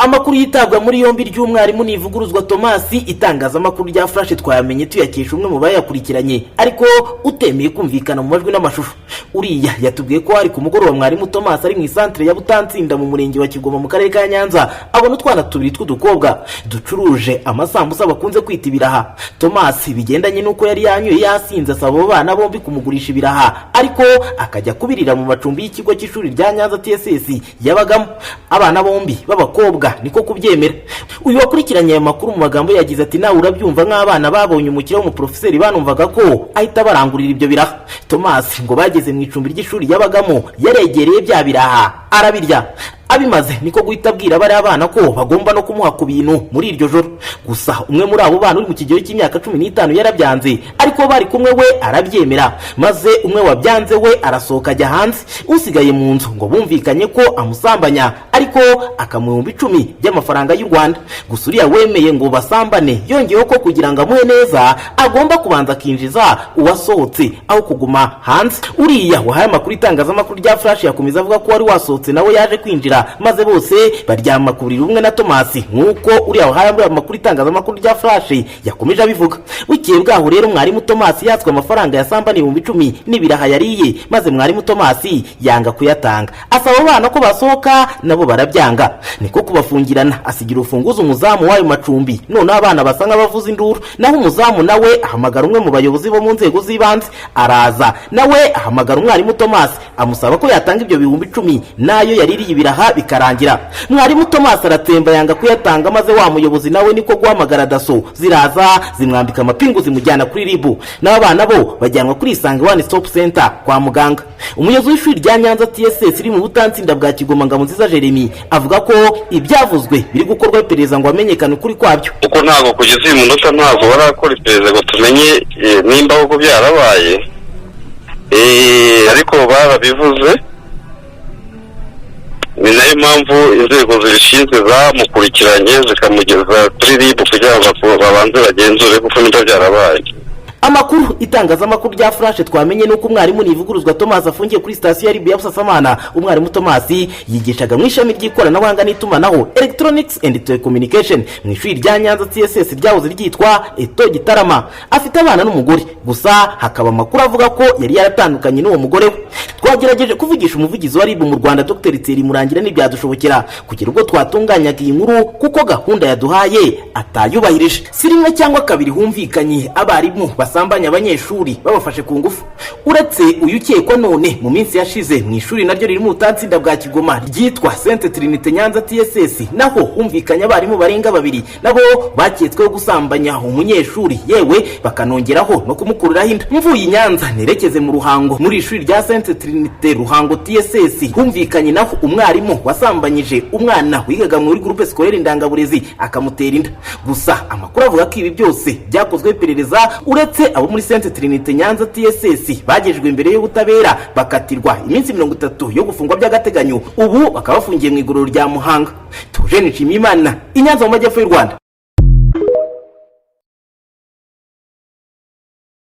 Amakuru yitabwa muri yombi ry'umwarimu Nivuguruzwa Tomasi, itangazamakuru rya Flash twayamenye tuyakesha umwe mu bayakurikiranye, ariko utemeye kumvikana mu majwi n'amashusho. Uriya yatubwiye ko hari ku mugoroba, mwarimu Tomasi ari mu isantere ya Butansinda mu murenge wa Kigoma mu karere ka Nyanza, abona utwana tubiri tw'udukobwa ducuruje amasambusa bakunze kwita ibiraha. Tomasi, bigendanye n'uko yari yanyoye yasinze, asaba abo bana bombi kumugurisha ibiraha, ariko akajya kubirira mu macumbi y'ikigo cy'ishuri rya Nyanza TSS yabagamo. Abana bombi b'abakobwa niko kubyemera. Uyu wakurikiranye aya makuru mu magambo yagize ati: "Nawe urabyumva, nk'abana babonye umukire w'umuprofeseri, banumvaga ko ahita barangurira ibyo biraha." Thomas ngo bageze mu icumbi ry'ishuri yabagamo, yaregereye bya biraha arabirya. Abimaze niko guhita abwira bariya bana ko bagomba no kumuha ku bintu muri iryo joro. Gusa umwe muri abo bana uri mu kigero cy'imyaka 15 yarabyanze, ariko bari kumwe we arabyemera, maze umwe wabyanze we arasohoka ajya hanze. Usigaye mu nzu ngo bumvikanye ko amusambanya, ariko akamuha 10,000 by'amafaranga y'u Rwanda. Gusa uriya wemeye ngo basambane yongeyeho ko kugira ngo amuhe neza agomba kubanza akinjiza uwasohotse aho kuguma hanze. Uriya wahaye amakuru itangazamakuru rya Flash yakomeza avuga ko wari wasohotse nawe yaje kwinjira, maze bose baryama ku buriri umwe na Tomasi, nk'uko uriya wahaye amakuru itangazamakuru rya Flash yakomeje abivuga. Bukeye bwaho rero, mwarimu Tomasi yatswe amafaranga yasambaniye 10,000 n'ibiraha yariye, maze mwarimu Tomasi yanga kuyatanga, asaba abana ko basohoka, nabo barabyanga, niko kubafungirana, asigira urufunguzo umuzamu w'ayo macumbi. Noneho abana basa nk'abavuza induru, naho umuzamu nawe ahamagara umwe mu bayobozi bo mu nzego z'ibanze, araza nawe ahamagara umwarimu Tomasi, amusaba ko yatanga ibyo 10,000 n'ayo yaririye ibiraha bikarangira. Mwarimu Tomasi aratemba, yanga kuyatanga, maze wa muyobozi nawe niko guhamagara DASSO, ziraza zimwambika amapingu, zimujyana kuri RIB, n'abana bo bajyanwa kuri Isange One Stop Center kwa muganga. Umuyobozi w'ishuri rya Nyanza TSS riri mu Butansinda bwa Kigoma, Ngabonziza Jeremy, avuga ko ibyavuzwe biri gukorwa iperereza ngo hamenyekane ukuri kwabyo. Kuko ntabwo kugeza uyu munota ntabwo barakora iperereza ngo tumenye nimba koko byarabaye. Ariko barabivuze, ni nayo mpamvu inzego zibishinzwe zamukurikiranye zikamugeza kuri RIB kugira ngo babanze bagenzure kuko niba byarabaye. Amakuru itangazamakuru rya Flash twamenye nuko umwarimu Nivuguruzwa Thomas afungiye kuri sitasiyo ya RIB ya Busasamana. Umwarimu Thomas yigishaga mu ishami ry'ikoranabuhanga n'itumanaho, Electronics and Telecommunication, mu ishuri rya Nyanza TSS ryahoze ryitwa ETO Gitarama. Afite abana n'umugore, gusa hakaba amakuru avuga ko yari yaratandukanye n'uwo mugore we. Twagerageje kuvugisha umuvugizi wa RIB mu Rwanda, Dr Thierry Murangira, ntibyadushobokera kugera ubwo twatunganyaga iyi nkuru, kuko gahunda yaduhaye atayubahirije. Si rimwe cyangwa kabiri humvikanye abarimu basambanya abanyeshuri babafashe ku ngufu. Uretse uyu ukekwa none, mu minsi yashize mu ishuri naryo riri mu Butansinda bwa Kigoma ryitwa Sainte Trinité Nyanza TSS, naho humvikanye abarimu barenga babiri nabo baketsweho gusambanya umunyeshuri, yewe bakanongeraho no kumukuriraho inda. Mvuye i Nyanza nerekeze mu Ruhango. Muri ishuri rya Sainte Trinité Ruhango TSS humvikanye naho umwarimu wasambanyije umwana wigaga muri groupe scolaire Indangaburezi, akamutera inda. Gusa amakuru avuga ko ibi byose byakozwe iperereza. Uretse abo muri Sainte Trinité Nyanza TSS bagejejwe imbere y'ubutabera, bakatirwa iminsi 30 yo gufungwa by'agateganyo, ubu bakaba bafungiye mu igororero rya Muhanga. Tujene Nshimiyimana, i Nyanza mu majyepfo y'u Rwanda.